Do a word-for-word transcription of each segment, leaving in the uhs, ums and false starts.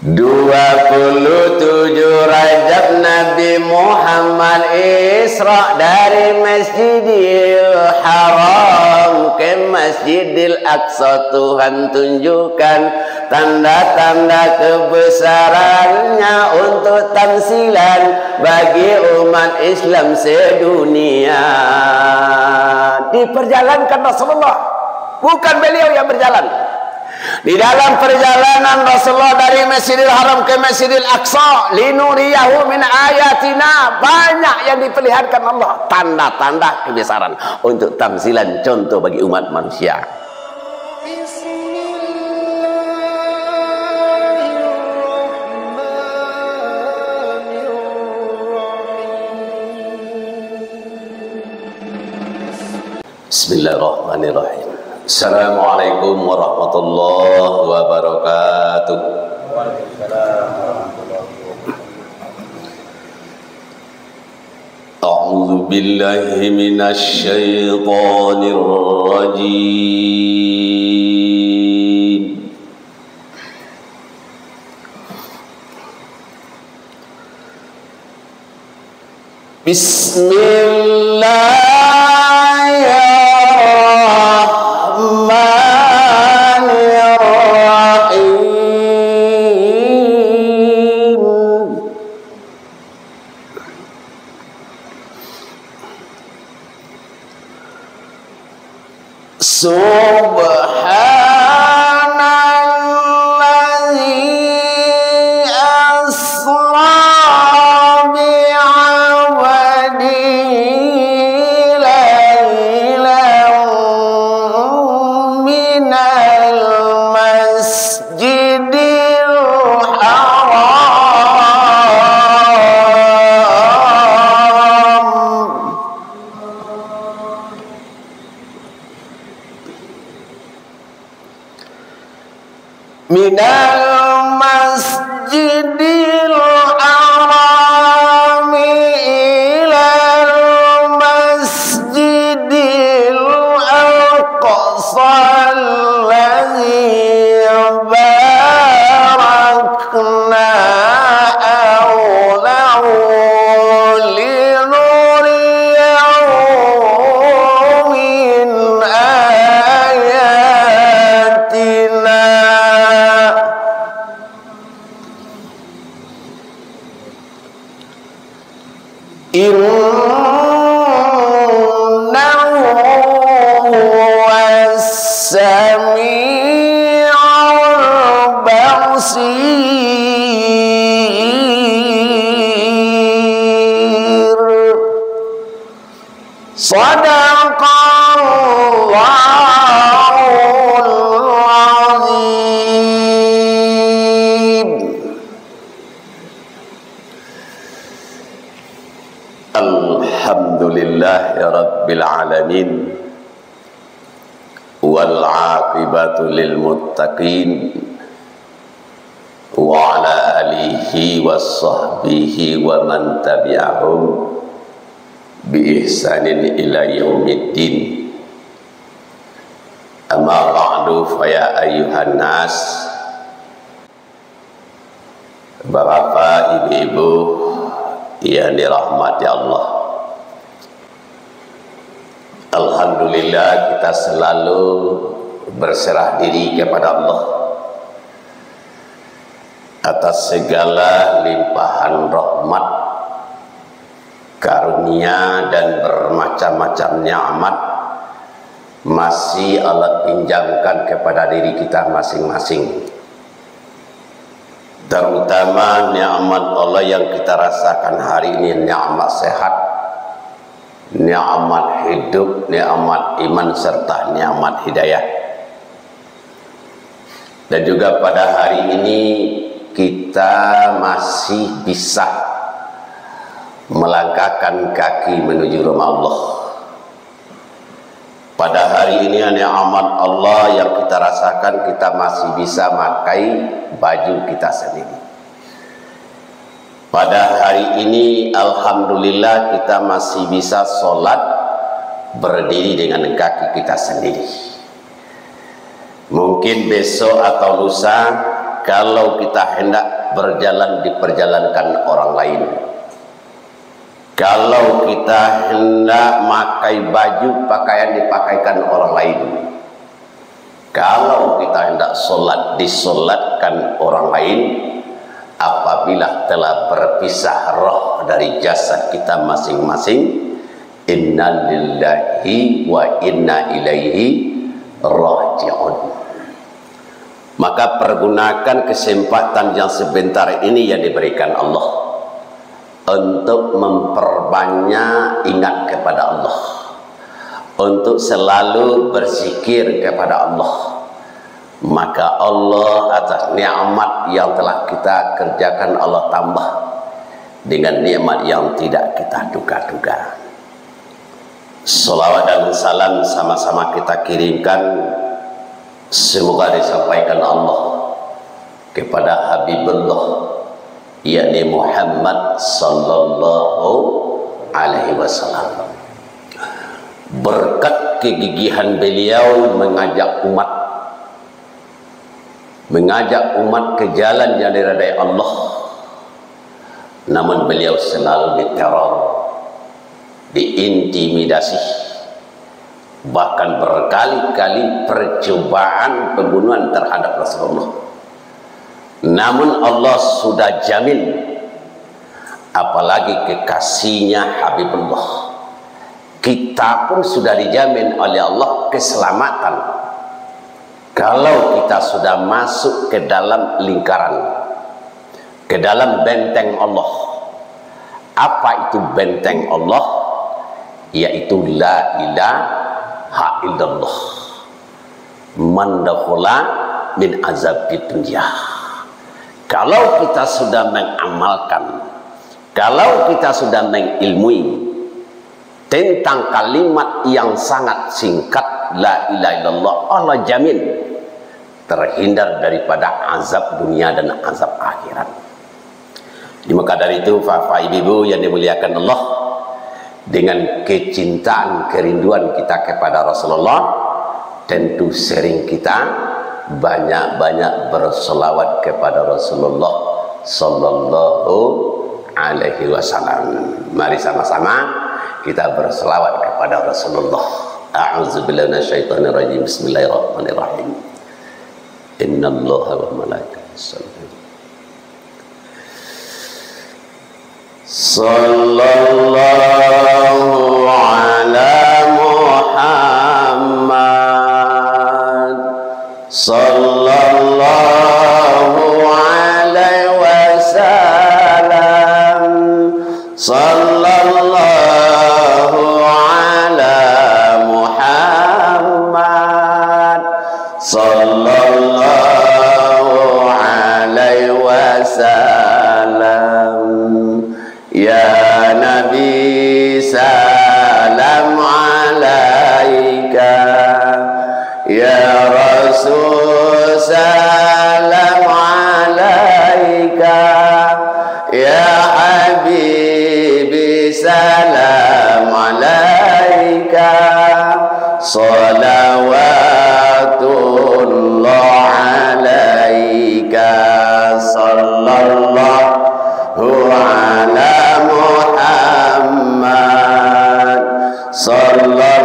Dua puluh tujuh Rajab Nabi Muhammad Isra dari Masjidil Haram ke Masjidil Aqsa. Tuhan tunjukkan tanda-tanda kebesaran-Nya untuk tamsilan bagi umat Islam sedunia. Diperjalankan Rasulullah, bukan beliau yang berjalan. Di dalam perjalanan Rasulullah dari Masjidil Haram ke Masjidil Aqsa, linuriyahu min ayatina, banyak yang diperlihatkan Allah, tanda-tanda kebesaran untuk tamsilan, contoh bagi umat manusia. Bismillahirrahmanirrahim. Assalamualaikum warahmatullahi wabarakatuh. A'udzu billahi minasy syaithanir rajim. Bismillahirrahmanirrahim. Subhanalladzi asra bi'abdihi lailan minal masjidil haram minal masjidil harami ilal masjidil aqsal ladzi barakna haulahu linuriyahu min ayatina. Innahu huwas sami'ul basir. Sadaqallahul azim. Alhamdulillahirabbil alamin. Wal aqibatu lil muttaqin. Wa ala alihi wa sahbihi wa man tabi'ahum bi ihsanin ila yaumiddin. Amma ba'du, fa ya ayyuhan nas, Bapak, ibu-ibu yang dirahmati Allah. Alhamdulillah, kita selalu berserah diri kepada Allah atas segala limpahan rahmat, karunia, dan bermacam-macam nikmat masih Allah pinjamkan kepada diri kita masing-masing. Terutama nikmat Allah yang kita rasakan hari ini, nikmat sehat, nikmat hidup, nikmat iman, serta nikmat hidayah. Dan juga pada hari ini kita masih bisa melangkahkan kaki menuju rumah Allah. Pada hari ini, nikmat Allah yang kita rasakan, kita masih bisa makai baju kita sendiri. Pada hari ini, alhamdulillah, kita masih bisa sholat berdiri dengan kaki kita sendiri. Mungkin besok atau lusa, Kalau kita hendak berjalan, diperjalankan orang lain. Kalau kita hendak makai baju, pakaian dipakaikan orang lain. Kalau kita hendak solat, disolatkan orang lain. Apabila telah berpisah roh dari jasad kita masing-masing, innalillahi wa inna ilaihi raji'un. Maka pergunakan kesempatan yang sebentar ini yang diberikan Allah untuk memperbanyak ingat kepada Allah, untuk selalu berzikir kepada Allah. Maka Allah atas nikmat yang telah kita kerjakan, Allah tambah dengan nikmat yang tidak kita duga-duga. Salawat dan salam sama-sama kita kirimkan, semoga disampaikan Allah kepada Habibullah, yakni Muhammad sallallahu alaihi wasallam. Berkat kegigihan beliau mengajak umat, mengajak umat ke jalan yang diridai Allah, namun beliau selalu diteror, diintimidasi, bahkan berkali-kali percobaan pembunuhan terhadap Rasulullah. Namun Allah sudah jamin, apalagi kekasihnya Habibullah. Kita pun sudah dijamin oleh Allah keselamatan. Kalau kita sudah masuk ke dalam lingkaran, ke dalam benteng Allah. Apa itu benteng Allah? Yaitu la ilaha illallah. Man dakhala min azabid dunya. Kalau kita sudah mengamalkan, kalau kita sudah mengilmui tentang kalimat yang sangat singkat, la ilaha illallah, Allah jamin terhindar daripada azab dunia dan azab akhirat. Di maka dari itu, Bapak Ibu yang dimuliakan Allah, dengan kecintaan, kerinduan kita kepada Rasulullah, tentu sering kita banyak-banyak berselawat kepada Rasulullah sallallahu alaihi wasallam. Mari sama-sama kita berselawat kepada Rasulullah. A'udzubillahi minasyaitonirrajim. Bismillahirrahmanirrahim. Innallaha wa malaikatahu yusalluna. Sallallahu ala Muhammad. Sallallahu alaihi wasallam. Sallallahu ala Muhammad. Sallallahu alaihi wasallam. Ya Nabi, salam alaika. Ya Rasul, salam alaika. Ya Habibi, salam alaika. Salawatullah alaika. Sallallahu ala Muhammad. Sallallahu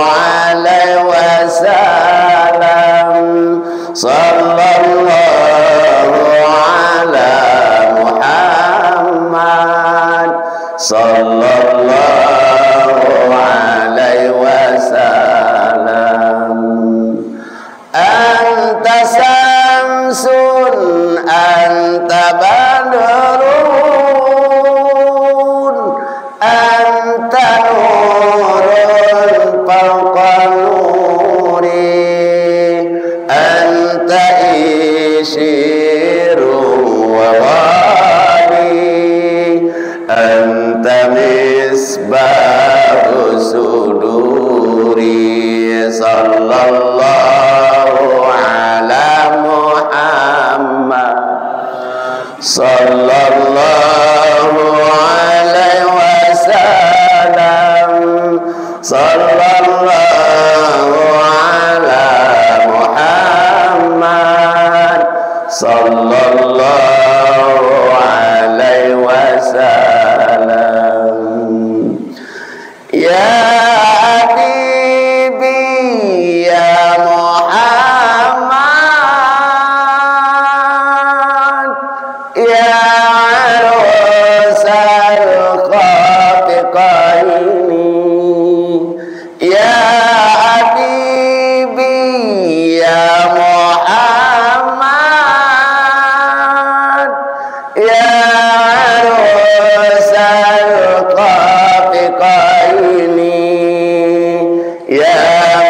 alaihi wasallam. Sallallahu ala Muhammad. Sallallahu alaihi wasallam. Anta syamsun, anta badrun, anta nurun fauqa nuri, anta isyrun wa dhali, anta misbahu suduri. Sallallahu ala Muhammad. Sallallahu alaihi wasallam. Sallallahu ala Muhammad. Sallallahu alaihi wasallam. Ya Habibi, ya Muhammad, ya Arusal Khatiqaini, ya Habibi, ya Muhammad, ya Arusal Khatiqaini, ya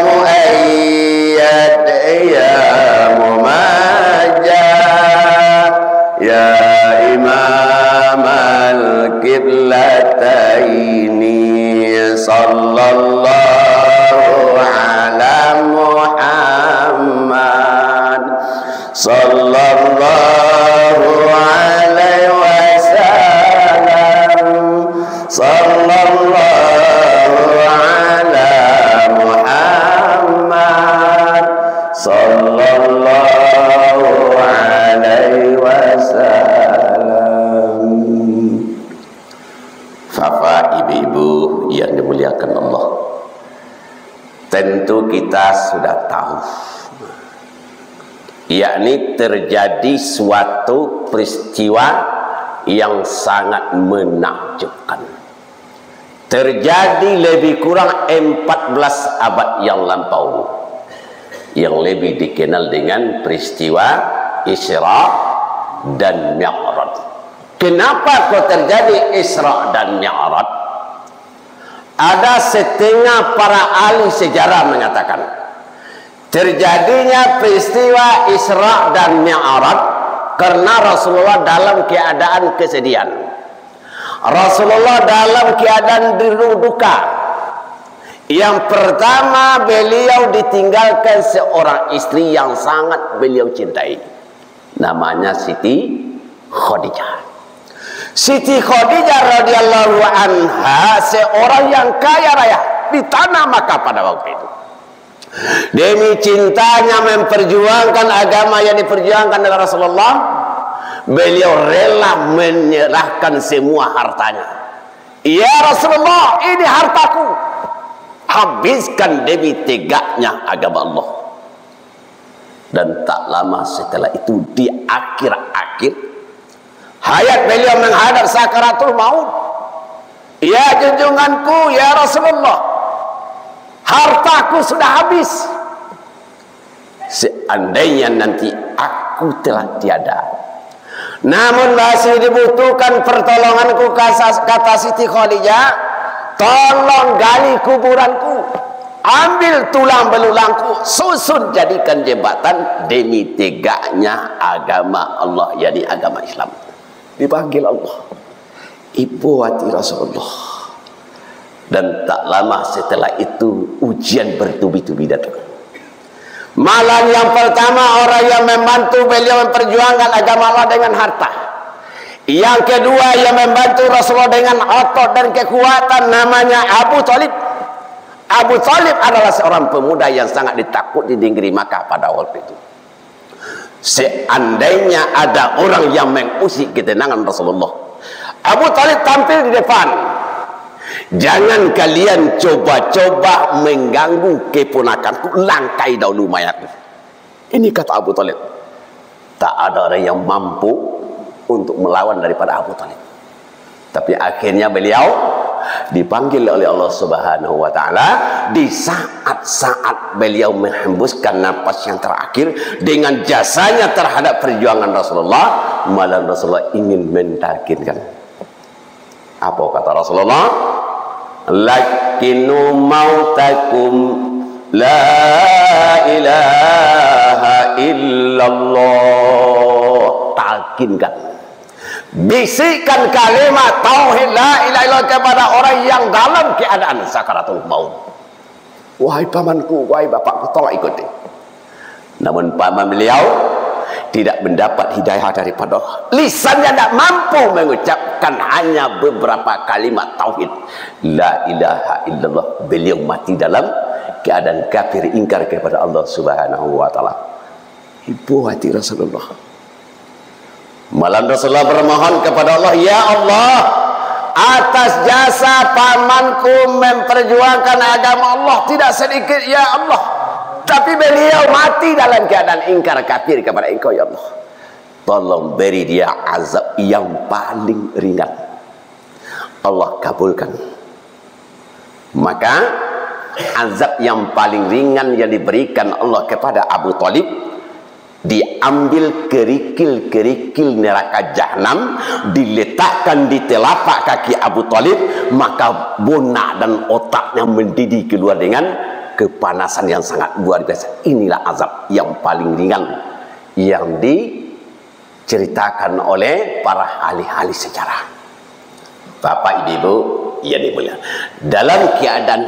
Muayyad, ya Mumajjad, ya Imamal Qiblataini, sallallahu ala Muhammad, sallallahu alaihi wasallam, sallallahu ala Muhammad, sallallahu alaihi wasallam. Bapak, ibu-ibu yang dimuliakan Allah, tentu kita sudah tahu, yakni terjadi suatu peristiwa yang sangat menakjubkan. Terjadi lebih kurang empat belas abad yang lampau, yang lebih dikenal dengan peristiwa Isra dan Mi'raj. Kenapa kok terjadi Isra dan Mi'raj? Ada setengah para ahli sejarah mengatakan, terjadinya peristiwa Isra dan Mi'raj karena Rasulullah dalam keadaan kesedihan. Rasulullah dalam keadaan diru-, duka. Yang pertama, beliau ditinggalkan seorang istri yang sangat beliau cintai. Namanya Siti Khadijah. Siti Khadijah radhiyallahu anha seorang yang kaya raya di tanah Makkah pada waktu itu. Demi cintanya memperjuangkan agama yang diperjuangkan oleh Rasulullah, beliau rela menyerahkan semua hartanya. "Ya Rasulullah, ini hartaku. Habiskan demi tegaknya agama Allah." Dan tak lama setelah itu, di akhir-akhir hayat beliau menghadap sakaratul maut, "Ya junjunganku, ya Rasulullah, hartaku sudah habis. Seandainya nanti aku telah tiada, namun masih dibutuhkan pertolonganku," kasa-, kata Siti Khadijah, "tolong gali kuburanku, ambil tulang belulangku, susun jadikan jembatan demi tegaknya agama Allah, yakni agama Islam." Dipanggil Allah. Ibo ati Rasulullah. Dan tak lama setelah itu, ujian bertubi-tubi datang. Malam yang pertama, orang yang membantu beliau memperjuangkan agama Allah dengan harta. Yang kedua, yang membantu Rasulullah dengan otot dan kekuatan, namanya Abu Thalib. Abu Thalib adalah seorang pemuda yang sangat ditakuti di negeri Makkah pada waktu itu. Seandainya ada orang yang mengusik ketenangan Rasulullah, Abu Thalib tampil di depan. "Jangan kalian coba-coba mengganggu keponakanku, langkai dahulu mayatku." Ini kata Abu Thalib. Tak ada orang yang mampu untuk melawan daripada Abu Thalib. Tapi akhirnya beliau dipanggil oleh Allah Subhanahu wa Ta'ala di saat-saat beliau menghembuskan napas yang terakhir dengan jasanya terhadap perjuangan Rasulullah. Malah Rasulullah ingin mentalkinkan. Apa kata Rasulullah? "Lakkinu mautakum la ilaha illallah." Talkinkan. Bisikkan kalimat tauhid la ilaha illallah kepada orang yang dalam keadaan sakaratul maut. "Wahai pamanku, wahai bapakku, tolong ikuti." Namun paman beliau tidak mendapat hidayah daripada Allah. Lisannya tidak mampu mengucapkan hanya beberapa kalimat tauhid. La ilaha illallah. Beliau mati dalam keadaan kafir, ingkar kepada Allah Subhanahu wa Ta'ala. Ibo ati Rasulullah. Malam Rasulullah bermohon kepada Allah, "Ya Allah, atas jasa pamanku memperjuangkan agama Allah, tidak sedikit, ya Allah, tapi beliau mati dalam keadaan ingkar kafir kepada Engkau, ya Allah. Tolong beri dia azab yang paling ringan." Allah kabulkan. Maka, azab yang paling ringan yang diberikan Allah kepada Abu Thalib, diambil kerikil-kerikil neraka Jahanam, diletakkan di telapak kaki Abu Thalib, maka bonak dan otaknya mendidih keluar dengan kepanasan yang sangat luar biasa. Inilah azab yang paling ringan yang di ceritakan oleh para ahli-ahli sejarah. Bapak, Ibu, yang dimuliakan, dalam keadaan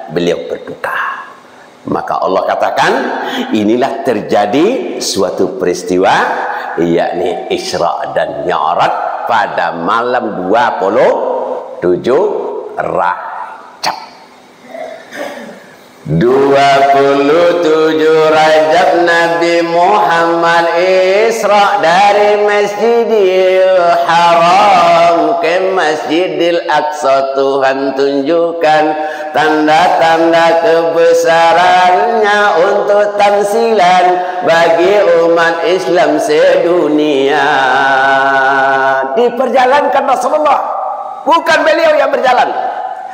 beliau berduka, maka Allah katakan, inilah terjadi suatu peristiwa, yakni Isra dan Mi'raj pada malam dua puluh tujuh Rajab. Dua puluh tujuh Rajab, Nabi Muhammad Isra dari Masjidil Haram ke Masjidil Aqsa. Tuhan tunjukkan tanda-tanda kebesaran-Nya untuk tamsilan bagi umat Islam sedunia. Diperjalankan Rasulullah, bukan beliau yang berjalan.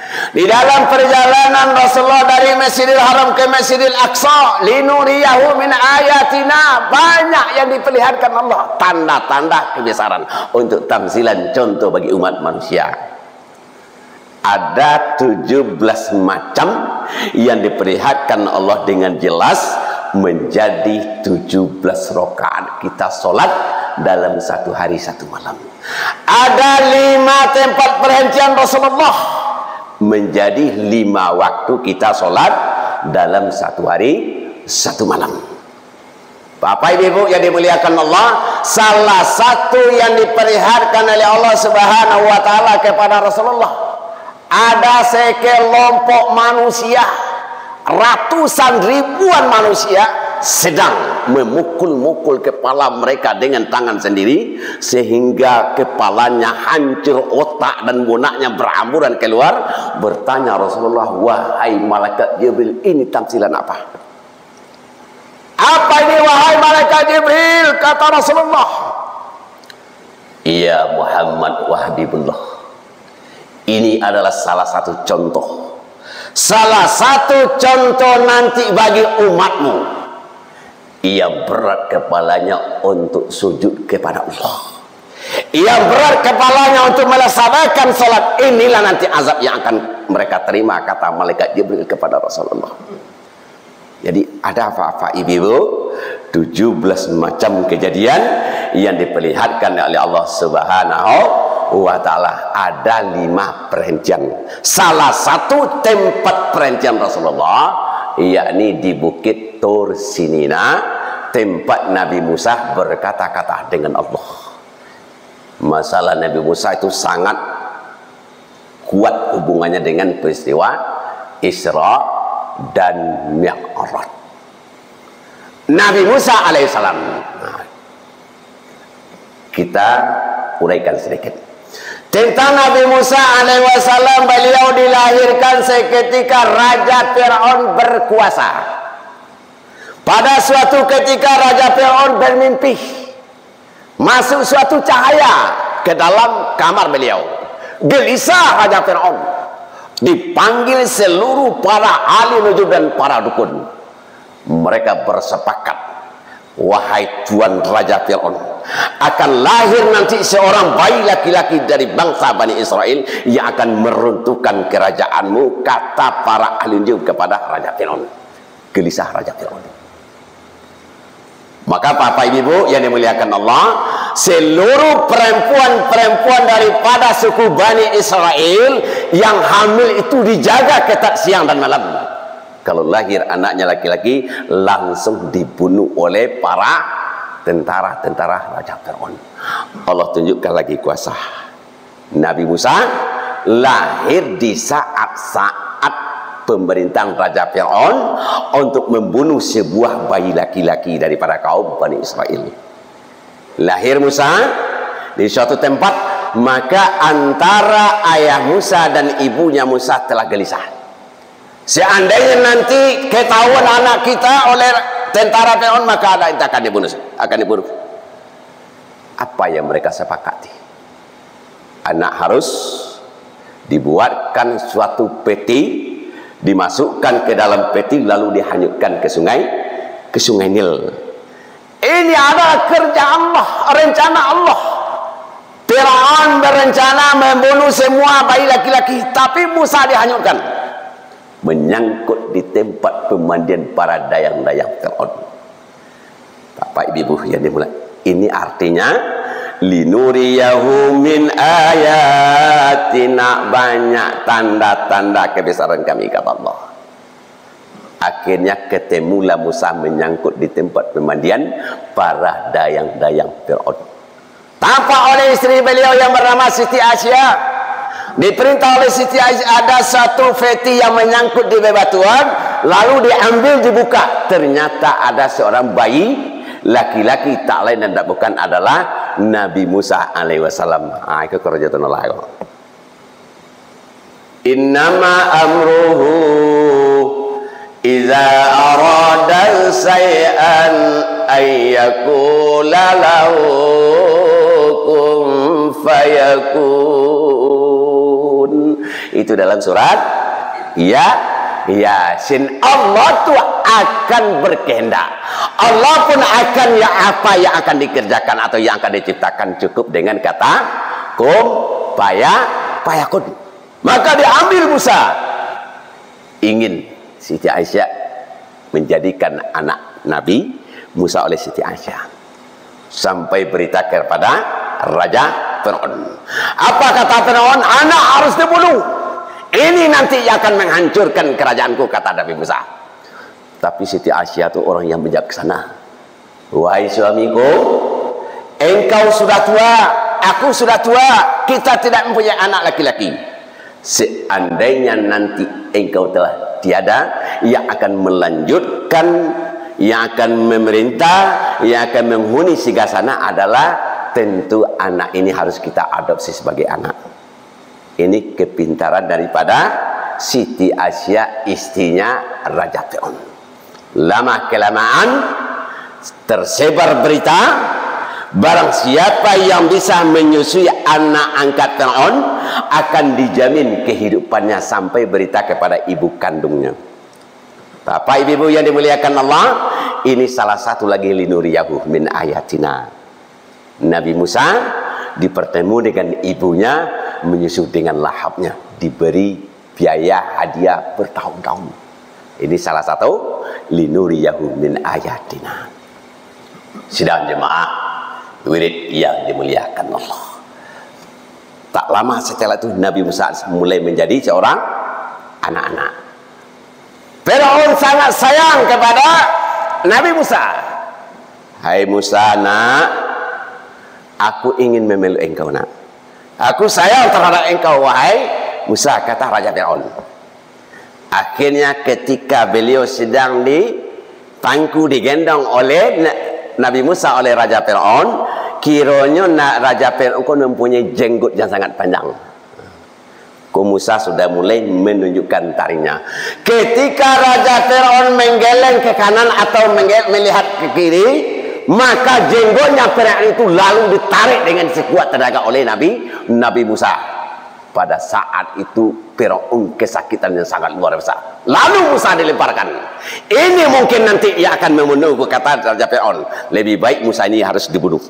Di dalam perjalanan Rasulullah dari Masjidil Haram ke Masjidil Aqsa, "Linuriyahu min ayatina," banyak yang diperlihatkan Allah, tanda-tanda kebesaran untuk tamsilan, contoh bagi umat manusia. Ada tujuh belas macam yang diperlihatkan Allah dengan jelas, menjadi tujuh belas rakaat kita solat dalam satu hari satu malam. Ada lima tempat perhentian Rasulullah, menjadi lima waktu kita solat dalam satu hari, satu malam. Bapak, Ibu, Ibu yang dimuliakan Allah, salah satu yang diperlihatkan oleh Allah Subhanahu wa Ta'ala kepada Rasulullah, ada sekelompok manusia, ratusan ribuan manusia sedang memukul-mukul kepala mereka dengan tangan sendiri, sehingga kepalanya hancur, otak dan bonaknya berhamburan keluar. Bertanya Rasulullah, "Wahai malaikat Jibril, ini tamsilan apa?" "Apa ini, wahai malaikat Jibril?" kata Rasulullah. "Ya Muhammad wa Habibullah, ini adalah salah satu contoh. Salah satu contoh nanti bagi umatmu. Ia berat kepalanya untuk sujud kepada Allah. Ia berat kepalanya untuk melaksanakan salat. Inilah nanti azab yang akan mereka terima," kata malaikat Jibril kepada Rasulullah. Jadi, ada apa-apa, Ibu-ibu? Tujuh belas macam kejadian yang diperlihatkan oleh Allah Subhanahu wa Ta'ala. Ada lima perhentian. Salah satu tempat perhentian Rasulullah, yakni di Bukit Tur Sinina, tempat Nabi Musa berkata-kata dengan Allah. Masalah Nabi Musa itu sangat kuat hubungannya dengan peristiwa Isra dan Mi'raj. Nabi Musa alaihissalam. Nah, kita uraikan sedikit. Tentang Nabi Musa alaihissalam, beliau dilahirkan seketika Raja Fir'aun berkuasa. Pada suatu ketika, Raja Fir'aun bermimpi. Masuk suatu cahaya ke dalam kamar beliau. Gelisah Raja Fir'aun. Dipanggil seluruh para ahli nujum dan para dukun. Mereka bersepakat, "Wahai Tuan Raja Fir'aun, akan lahir nanti seorang bayi laki-laki dari bangsa Bani Israel yang akan meruntuhkan kerajaanmu," kata para ahli nujum kepada Raja Fir'aun. Gelisah Raja Fir'aun. Maka, Bapak Ibu yang dimuliakan Allah, seluruh perempuan-perempuan daripada suku Bani Israel yang hamil itu dijaga ketat siang dan malam. Kalau lahir anaknya laki-laki, langsung dibunuh oleh para tentara-tentara Raja Fir'aun. Allah tunjukkan lagi kuasa. Nabi Musa lahir di saat-saat pemerintahan Raja Fir'aun untuk membunuh sebuah bayi laki-laki daripada kaum Bani Israel. Lahir Musa, Di suatu tempat, maka antara ayah Musa dan ibunya Musa telah gelisah. Seandainya nanti ketahuan anak kita oleh tentara Firaun, maka anak kita akan dibunuh, akan dibunuh. Apa yang mereka sepakati? Anak harus dibuatkan suatu peti, dimasukkan ke dalam peti, lalu dihanyutkan ke sungai, ke Sungai Nil. Ini adalah kerja Allah, rencana Allah. Firaun berencana membunuh semua bayi laki-laki, tapi Musa dihanyutkan. Menyangkut di tempat pemandian para dayang-dayang Firaun. Bapak Ibu yang dimuliakan, ini artinya, "Linuriyahu min ayatina", banyak tanda-tanda kebesaran Kami, kata Allah. Akhirnya ketemulah Musa menyangkut di tempat pemandian para dayang-dayang Firaun. Tampak oleh isteri beliau yang bernama Siti Aisyah. Diperintah oleh Siti Aisyah, ada satu peti yang menyangkut di bebatuan, lalu diambil, dibuka. Ternyata ada seorang bayi laki-laki, tak lain dan tak bukan adalah Nabi Musa alaihi wasallam. Ah, itu kerja tu Allah. Innama amruhu iza arada syai'an ayyakula lahu kun fayakun. Itu dalam surat Ya, Yasin. Allah tu akan berkehendak. Allah pun akan, ya, apa yang akan dikerjakan atau yang akan diciptakan cukup dengan kata kun faya-, fayakun. Maka diambil Musa. Ingin Siti Aisyah menjadikan anak Nabi Musa oleh Siti Aisyah. Sampai berita kepada Raja Firaun. Apa kata Firaun? "Anak harus dibunuh. Ini nanti yang akan menghancurkan kerajaanku," kata Nabi Musa. Tapi Siti Aisyah tu orang yang bijaksana. "Wahai suamiku, engkau sudah tua, aku sudah tua, kita tidak mempunyai anak laki-laki. Seandainya nanti engkau telah tiada, yang akan melanjutkan, yang akan memerintah, yang akan menghuni singgah sana adalah tentu anak ini harus kita adopsi sebagai anak." Ini kepintaran daripada Siti Aisyah, istrinya Raja Firaun. Lama kelamaan, tersebar berita, barang siapa yang bisa menyusui anak angkat Firaun, akan dijamin kehidupannya sampai berita kepada ibu kandungnya. Bapak Ibu yang dimuliakan Allah, ini salah satu lagi linuriyahu min ayatina. Nabi Musa dipertemu dengan ibunya, menyusu dengan lahapnya, diberi biaya hadiah bertahun-tahun. Ini salah satu linuriyahu min ayatina. Sidang jemaah wirid yang dimuliakan Allah. Tak lama setelah itu, Nabi Musa mulai menjadi seorang anak-anak. Firaun sangat sayang kepada Nabi Musa. "Hai Musa, nak, aku ingin memeluk engkau, nak. Aku sayang terhadap engkau, wahai Musa," kata Raja Firaun. Akhirnya, ketika beliau sedang di pangku, digendong oleh Na-, Nabi Musa oleh Raja Firaun, kironyo nak Raja Firaun ko mempunyai jenggot yang sangat panjang. Ko Musa sudah mulai menunjukkan taringnya. Ketika Raja Firaun menggeleng ke kanan atau mengge-, melihat ke kiri, maka jenggotnya Firaun itu lalu ditarik dengan sekuat tenaga oleh Nabi, Nabi Musa. Pada saat itu, Firaun kesakitan yang sangat luar biasa. Lalu Musa dilemparkan. Ini mungkin nanti yang akan membunuhku, kata Raja Firaun. Lebih baik Musa ini harus dibunuh.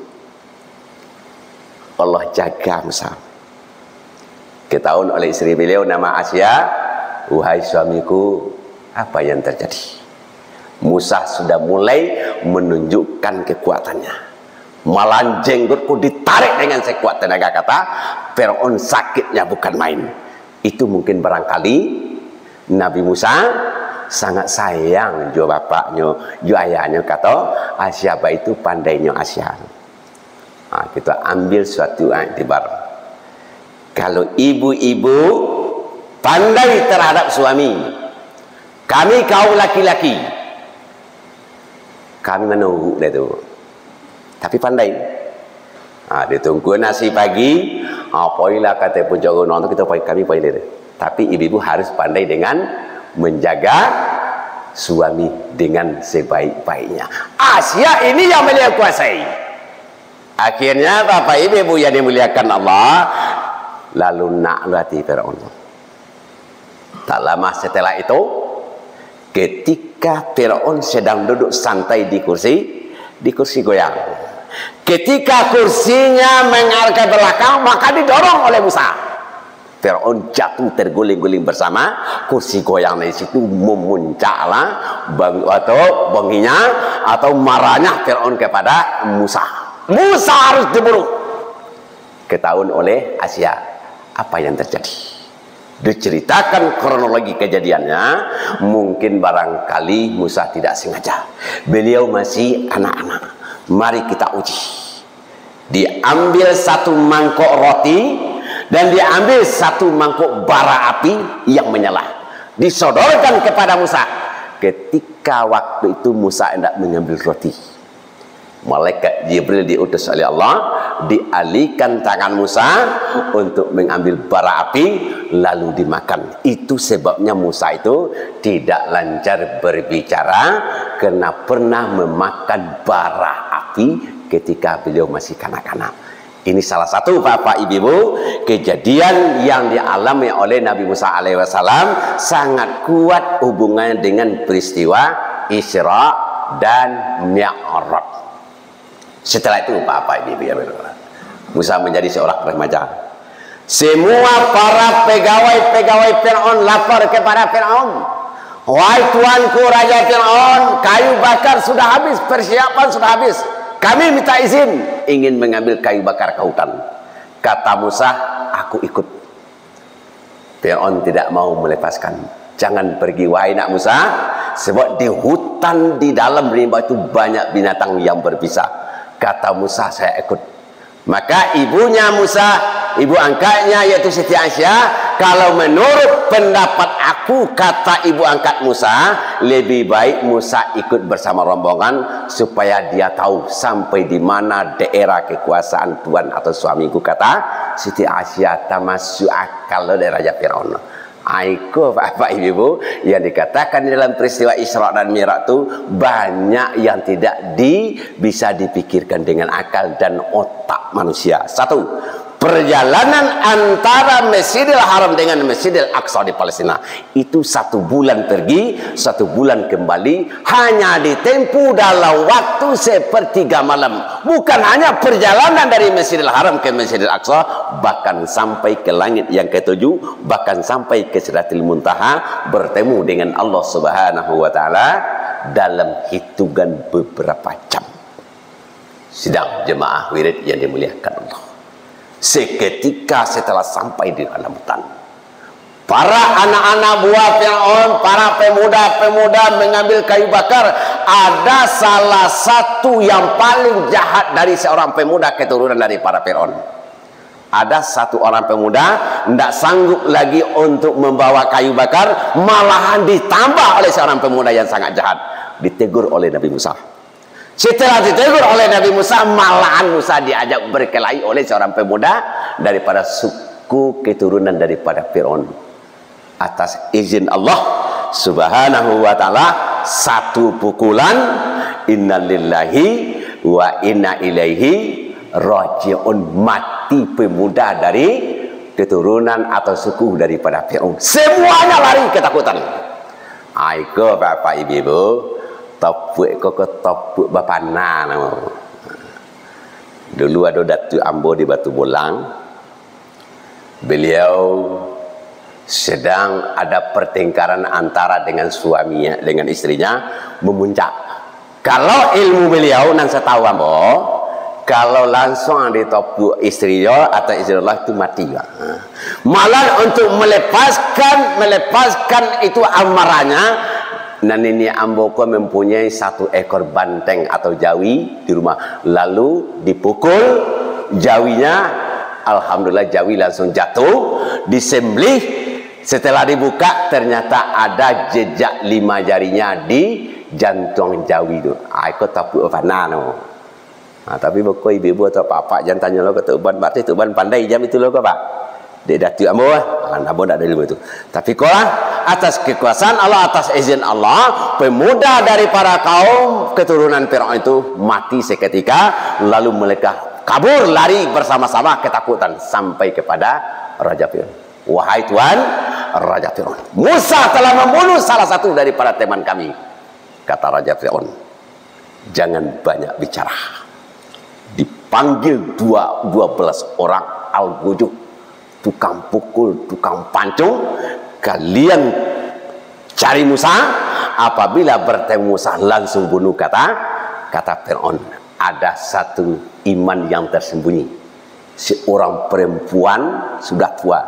Allah jaga Musa. Ketahuan oleh isteri beliau nama Aisyah, "Wahai suamiku, apa yang terjadi?" Musa sudah mulai menunjukkan kekuatannya. Malahan jenggotku ditarik dengan sekuat tenaga, kata Firaun, sakitnya bukan main. Itu mungkin barangkali Nabi Musa sangat sayang jo bapaknyo, jo ayahnyo, kato Aisyah, baitu pandainyo Aisyah. Ha, kita ambil suatu iktibar. Kalau ibu-ibu pandai terhadap suami, kami kaum laki-laki, kami manurut dah tu. Tapi pandai. Ha, ditungku nasi pagi, ha, poilah kata puncak gunung tu, kita pai, kami pai diri. Tapi ibu-ibu harus pandai dengan menjaga suami dengan sebaik-baiknya. Asia ini yang beliau kuasai. Akhirnya, Bapak Ibu yang dimuliakan Allah, lalu nak lo hati Firaun. Tak lama setelah itu, ketika Firaun sedang duduk santai di kursi, di kursi goyang. Ketika kursinya mengarah ke belakang, maka didorong oleh Musa. Firaun jatuh terguling-guling bersama, kursi goyang di situ memuncaklah bang-, atau benginya atau marahnya Firaun kepada Musa. Musa harus diburu. Ketahuan oleh Asia apa yang terjadi. Diceritakan kronologi kejadiannya, mungkin barangkali Musa tidak sengaja. Beliau masih anak-anak. Mari kita uji. Diambil satu mangkok roti dan diambil satu mangkok bara api yang menyala. Disodorkan kepada Musa. Ketika waktu itu Musa hendak mengambil roti, malaikat Jibril diutus oleh Allah, dialihkan tangan Musa untuk mengambil bara api, lalu dimakan. Itu sebabnya Musa itu tidak lancar berbicara, karena pernah memakan bara api ketika beliau masih kanak-kanak. Ini salah satu, Bapak Ibu, kejadian yang dialami oleh Nabi Musa alaihi wasallam sangat kuat hubungannya dengan peristiwa Isra dan Mi'raj. Setelah itu, Bapak Ibu, Musa menjadi seorang remaja. Semua para pegawai-pegawai Firaun lapor kepada Firaun, "Wahai tuanku Raja Firaun, kayu bakar sudah habis, persiapan sudah habis. Kami minta izin ingin mengambil kayu bakar ke hutan." Kata Musa, "Aku ikut." Firaun tidak mau melepaskan. "Jangan pergi, wahai nak Musa, sebab di hutan di dalam rimba itu banyak binatang yang berbisa." Kata Musa, "Saya ikut." Maka ibunya Musa, ibu angkatnya yaitu Siti Aisyah, kalau menurut pendapat aku, kata ibu angkat Musa, lebih baik Musa ikut bersama rombongan supaya dia tahu sampai di mana daerah kekuasaan tuan atau suamiku, kata Siti Aisyah, tamasuk akal dari Raja Firaun. Aiko, Bapak Ibu, yang dikatakan di dalam peristiwa Isra dan Mi'raj tu banyak yang tidak di-, bisa dipikirkan dengan akal dan otak manusia. Satu, perjalanan antara Masjidil Haram dengan Masjidil Aqsa di Palestina itu satu bulan pergi, satu bulan kembali, hanya ditempuh dalam waktu sepertiga malam. Bukan hanya perjalanan dari Masjidil Haram ke Masjidil Aqsa, bahkan sampai ke langit yang ketujuh, bahkan sampai ke Sidratil Muntaha, bertemu dengan Allah Subhanahu wa Ta'ala dalam hitungan beberapa jam. Sidang jemaah wirid yang dimuliakan Allah, seketika setelah sampai di dalam hutan, para anak-anak buah Firaun, para pemuda-pemuda mengambil kayu bakar. Ada salah satu yang paling jahat dari seorang pemuda keturunan daripada Firaun. Ada satu orang pemuda ndak sanggup lagi untuk membawa kayu bakar, malahan ditambah oleh seorang pemuda yang sangat jahat. Ditegur oleh Nabi Musa. Setelah ditegur oleh Nabi Musa, malahan Musa diajak berkelahi oleh seorang pemuda daripada suku keturunan daripada Firaun. Atas izin Allah Subhanahu wa Ta'ala, satu pukulan, innalillahi wa inna ilaihi raji'un, mati pemuda dari keturunan atau suku daripada Firaun. Semuanya lari ketakutan. Aiko, Bapak Ibu, topuak ko, ko topuak bapana namo. Dulu ado datuak ambo di Batu Bolang. Beliau sedang ada pertengkaran antara dengan suaminya, dengan istrinya, memuncak. Kalau ilmu beliau nan satahu ambo, kalau langsung ditopuak istri yo atau istri Allah tu mati. Malah untuk melepaskan, melepaskan itu amarahnya, nan niniak ambo ko mempunyai satu ekor banteng atau jawi di rumah, lalu dipukul jawinya, alhamdulillah jawi langsung jatuh, disembelih. Setelah dibuka, ternyata ada jejak lima jarinya di jantuang jawi tu. Ah, iko tapuak bapana tu. Ha, tapi beko ibu-ibu atau apak-apak, jan tanyo lo ka Tuban, berarti Tuban pandai jam itu lo ka, Pak. Dek Datuak ambo, ha, ambo ndak ado ilmu itu. Tapi ko lah, atas kekuasaan Allah, atas izin Allah, pemuda dari para kaum keturunan Firaun itu mati seketika, lalu mereka kabur lari bersama-sama ketakutan sampai kepada Raja Firaun. "Wahai Tuan, Raja Firaun, Musa telah membunuh salah satu daripada teman kami," kata Raja Firaun. "Jangan banyak bicara." Dipanggil dua, dua belas orang algojo, tukang pukul, tukang pancung, "Kalian cari Musa, apabila bertemu Musa, langsung bunuh," kata, kata Firaun. Ada satu iman yang tersembunyi. Seorang perempuan sudah tua.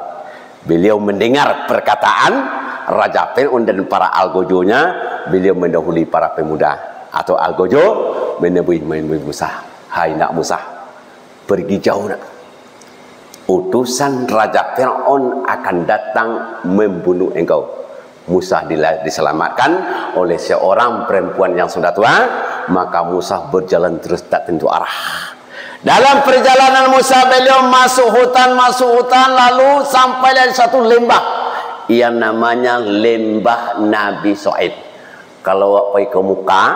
Beliau mendengar perkataan Raja Firaun dan para algojonya, beliau mendahului para pemuda atau algojo menemui, menemui Musa. "Hai nak Musa, pergi jauh nak. Utusan Raja Firaun akan datang membunuh engkau." Musa dila-, diselamatkan oleh seorang perempuan yang sudah tua, maka Musa berjalan terus tak tentu arah. Dalam perjalanan Musa, beliau masuk hutan, masuk hutan, lalu sampailah di suatu lembah yang namanya Lembah Nabi So'ib. Kalau awak pai ka Mukah,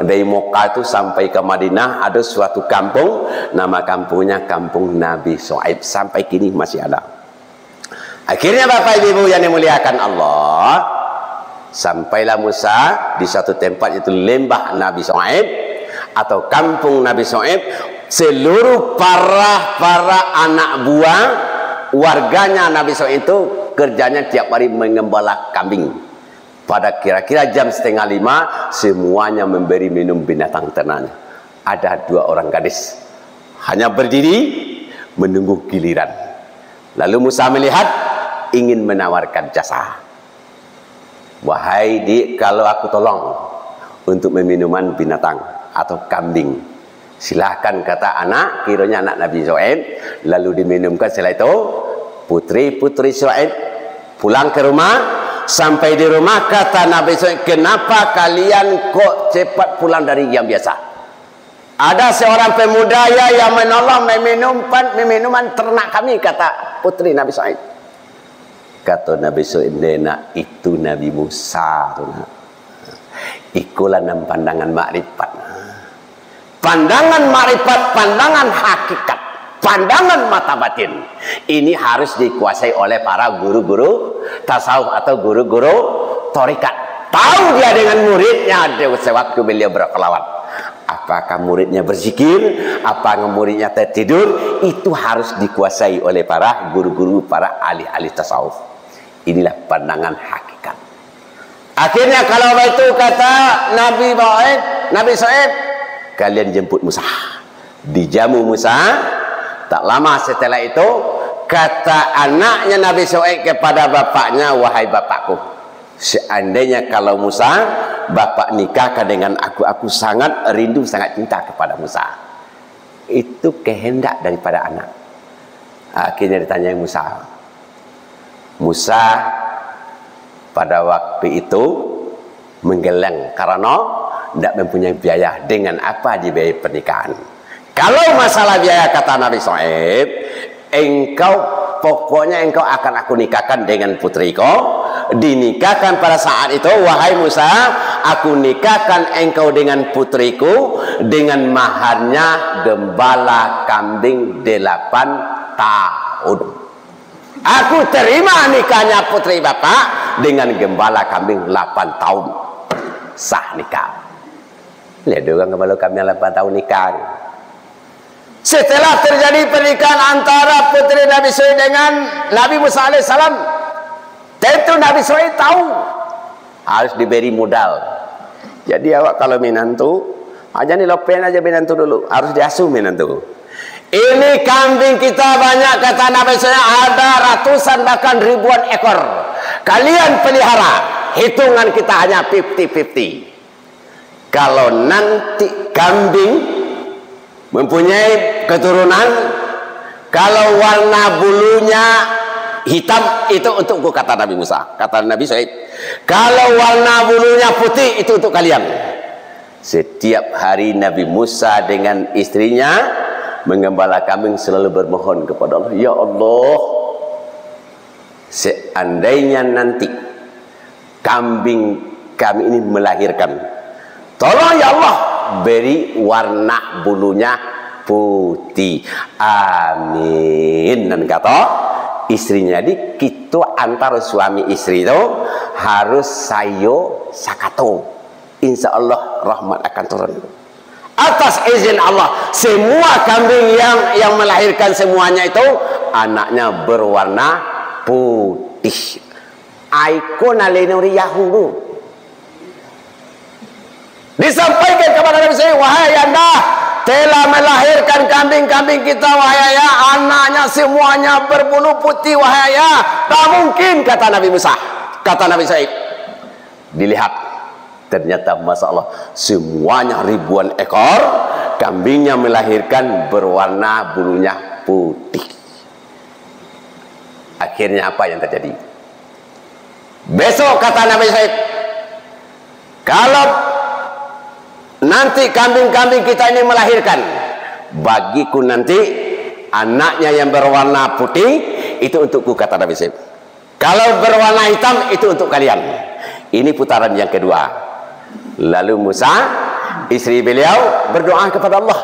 dari Mukah tu sampai ka Madinah, ada suatu kampung, nama kampungnyo Kampung Nabi So'ib. Sampai kini masih ada. Akhirnya, Bapak Ibu yang dimuliakan Allah, sampailah Musa di satu tempat, yaitu lembah Nabi So'ib atau kampung Nabi So'ib. Seluruh para, para anak buah warganya Nabi So'ib itu kerjanya tiap hari mengembala kambing. Pada kira-kira jam setengah lima, semuanya memberi minum binatang ternaknya. Ada dua orang gadis hanya berdiri menunggu giliran. Lalu Musa melihat, ingin menawarkan jasa. "Wahai dik, kalau aku tolong untuk meminuman binatang atau kambing, silahkan," kata anak, kironyo anak Nabi So'ib, lalu diminumkan. Setelah itu, putri-putri So'ib pulang ke rumah. Sampai di rumah, kata Nabi So'ib, "Kenapa kalian kok cepat pulang dari yang biasa?" "Ada seorang pemuda ya yang menolong meminumkan, meminuman ternak kami," kata putri Nabi So'ib. Kato Nabi So'ib, "Ndak, nak, itu Nabi Musa tu, nak. Ikolah nan pandangan makrifat. Pandangan makrifat, pandangan hakikat, pandangan mata batin. Ini harus dikuasai oleh para guru-guru tasawuf atau guru-guru tarekat. Tahu dia dengan muridnya, ada sewaktu beliau berkholwat. Apakah muridnya berzikir, apakah muridnya tertidur, itu harus dikuasai oleh para guru-guru, para ahli-ahli tasawuf." Inilah pandangan hakikat. Akhirnya, kalau baitu, kata Nabi So'ib, Nabi So'ib, "Kalian jemput Musa." Dijamu Musa. Tak lama setelah itu, kata anaknya Nabi So'ib kepada bapaknya, "Wahai bapakku, seandainya kalau Musa, bapak nikahkan dengan aku, aku sangat rindu, sangat cinta kepada Musa." Itu kehendak daripada anak. Akhirnya ditanyai Musa. Musa pada waktu itu menggeleng karena ndak mempunyai biaya. Dengan apa dibiayai pernikahan? "Kalau masalah biaya," kata Nabi So'ib, "engkau, pokoknya engkau akan aku nikahkan dengan putriku." Dinikahkan pada saat itu, "Wahai Musa, aku nikahkan engkau dengan putriku dengan maharnya gembala kambing delapan tahun." Aku terima nikahnya putri bapak dengan gembala kambing lapan tahun. Sah nikah. Lihat deh urang gembala kambing lapan tahun nikah. Setelah terjadi pernikahan antara putri Nabi So'ib dengan Nabi Musa alaihissalam, tentu Nabi So'ib tahu harus diberi modal. Jadi awak kalau minantu, aja ni lopen aja minantu dulu, harus diasuh minantu. "Ini kambing kita banyak," kata Nabi So'ib, "ada ratusan bahkan ribuan ekor. Kalian pelihara, hitungan kita hanya fifty fifty. Kalau nanti kambing mempunyai keturunan, kalau warna bulunya hitam, itu untukku," kata Nabi Musa, kata Nabi So'ib. "Kalau warna bulunya putih, itu untuk kalian." Setiap hari Nabi Musa dengan istrinya menggembala kambing selalu bermohon kepada Allah, "Ya Allah, seandainya nanti kambing kami ini melahirkan, tolong ya Allah, beri warna bulunya putih. Amin." Dan kato istrinya, di kito antaro suami istri tu harus sayo sakato. Insya Allah rahmat akan turun. Atas izin Allah, semua kambing yang, yang melahirkan semuanya itu, anaknya berwarna putih. Aiko naleno riahu tu. Disampaikan kepada Nabi Syuaib, "Wahai Anda, telah melahirkan kambing-kambing kita, wahai Ayah, anaknya semuanya berbulu putih, wahai Ayah. Tak mungkin," kata Nabi Musa, kata Nabi Syuaib. Dilihat, ternyata, masya Allah, semuanya ribuan ekor kambingnya melahirkan berwarna bulunya putih. Akhirnya apa yang terjadi? Besok, kata Nabi Syuaib, kalau nanti kambing-kambing kita ini melahirkan, bagiku nanti anaknya yang berwarna putih, itu untukku, kata Nabi Syuaib. Kalau berwarna hitam, itu untuk kalian. Ini putaran yang kedua. Lalu Musa, istri beliau, berdoa kepada Allah,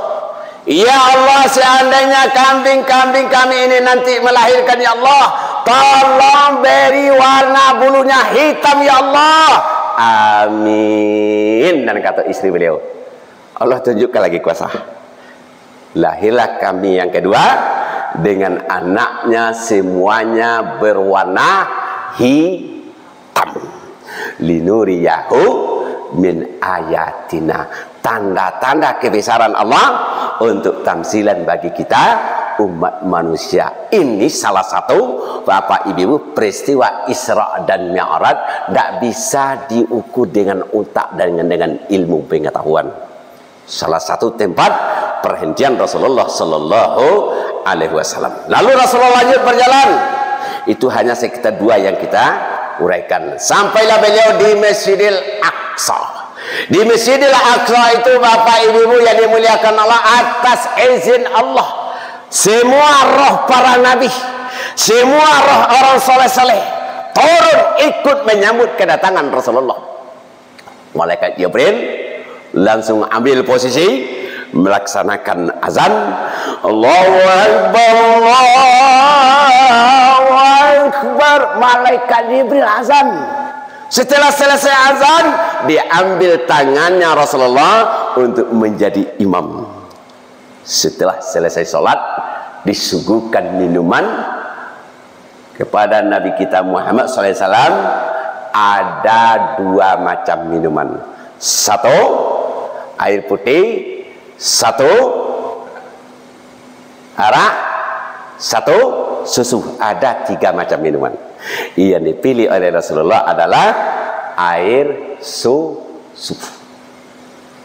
"Ya Allah, seandainya kambing-kambing kami ini nanti melahirkan, ya Allah, tolong beri warna bulunya hitam, ya Allah. Amin." Dan kata istri beliau, Allah tunjukkan lagi kuasa. Lahirlah kambing yang kedua dengan anaknya, semuanya berwarna hitam. "Linuriyahu min ayatina." Tanda-tanda kebesaran Allah untuk tamsilan bagi kita umat manusia. Ini salah satu, Bapak Ibu, peristiwa Isra dan Mi'raj ndak bisa diukur dengan utak dan dengan, dengan ilmu pengetahuan. Salah satu tempat perhentian Rasulullah Sallallahu Alaihi Wasallam. Lalu Rasulullah lanjut berjalan. Itu hanya sekitar dua yang kita uraikan. Sampailah beliau di Masjidil Aqsa. Di Masjidil Aqsa itu, Bapak Ibu yang dimuliakan Allah, atas izin Allah, semua roh para nabi, semua roh orang soleh-soleh turun ikut menyambut kedatangan Rasulullah. Malaikat Jibril langsung ambil posisi, melaksanakan azan. Allahu Akbar, Allahu Akbar. Malaikat Jibril azan. Setelah selesai azan, diambil tangannya Rasulullah untuk menjadi imam. Setelah selesai sholat, disuguhkan minuman kepada Nabi kita Muhammad sallallahu alaihi wasallam, ada dua macam minuman. Satu, air putih. Satu, arak. Satu, susu. Ada tiga macam minuman. Yang dipilih oleh Rasulullah adalah air susu.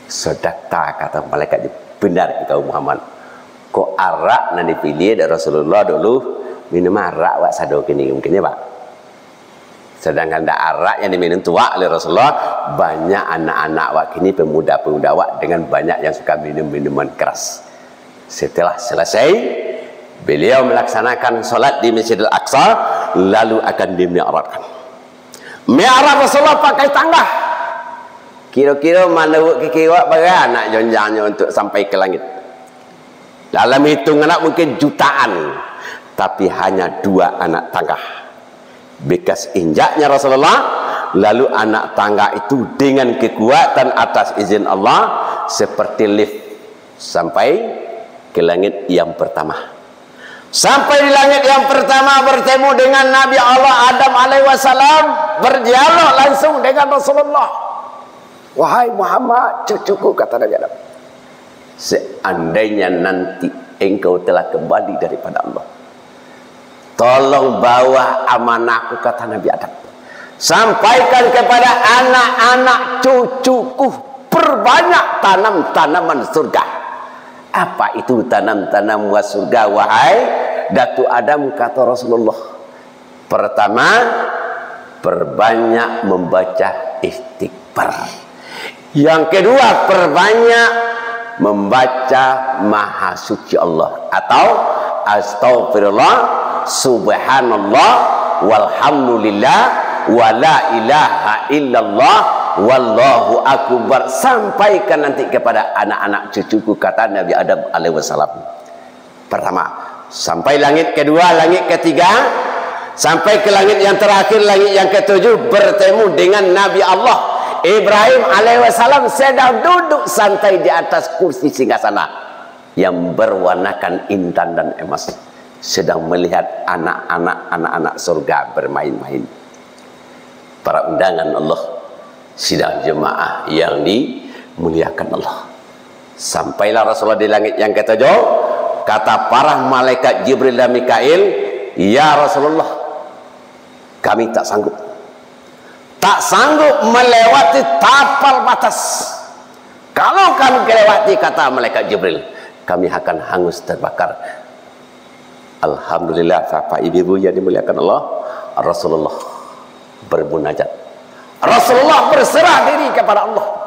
Sadakta, kata malaikat, benar engkau Muhammad. Kok arak nan dipilih dek Rasulullah dulu, minum arak wak sado kini mungkin, ya, Pak? Sedangkan dak arak yang diminum tuak oleh Rasulullah, banyak anak-anak wak kini, pemuda-pemuda wak dengan banyak yang suka minum minuman keras. Setelah selesai, beliau melaksanakan salat di Masjidil Aqsa, lalu akan dimi'rajkan. Mi'raj Rasulullah pakai tangga. Kiro-kiro manurut kiki wak, bara anak jonjangnyo untuk sampai ke langit. Dalam hitungan anak mungkin jutaan, tapi hanya dua anak tangga. Bekas injaknya Rasulullah, lalu anak tangga itu dengan kekuatan atas izin Allah, seperti lift, sampai ke langit yang pertama. Sampai di langit yang pertama, bertemu dengan Nabi Allah Adam alaihi wasallam, berdialog langsung dengan Rasulullah. "Wahai Muhammad, cucuku," kata Nabi Adam, "seandainya nanti engkau telah kembali daripada Allah, tolong bawa amanahku," kata Nabi Adam. "Sampaikan kepada anak-anak cucuku, perbanyak tanam-tanaman surga." "Apa itu tanam-tanaman surga, wahai Datuk Adam?" kata Rasulullah. "Pertama, perbanyak membaca istighfar. Yang kedua, perbanyak membaca Maha Suci Allah atau Astaghfirullah, Subhanallah, Walhamdulillah, Wala ilaha illallah, Wallahu Akbar. Sampaikan nanti kepada anak-anak cucuku, kata Nabi Adam alaihi wasallam. Pertama, sampai langit kedua, langit ketiga, sampai ke langit yang terakhir, langit yang ketujuh, bertemu dengan Nabi Allah Ibrahim alaihi wasallam sedang duduk santai di atas kursi singgasana yang berwarnakan intan dan emas, sedang melihat anak-anak, anak-anak surga bermain-main. Para undangan Allah, sidang jemaah yang dimuliakan Allah. Sampailah Rasulullah di langit yang ketujuh, kata para malaikat Jibril dan Mikail, "Ya Rasulullah, kami tak sanggup. Tak sanggup melewati tapal batas. Kalau kami kelewati," kata malaikat Jibril, "kami akan hangus terbakar." Alhamdulillah, Bapak Ibu yang dimuliakan Allah, Rasulullah bermunajat. Rasulullah berserah diri kepada Allah.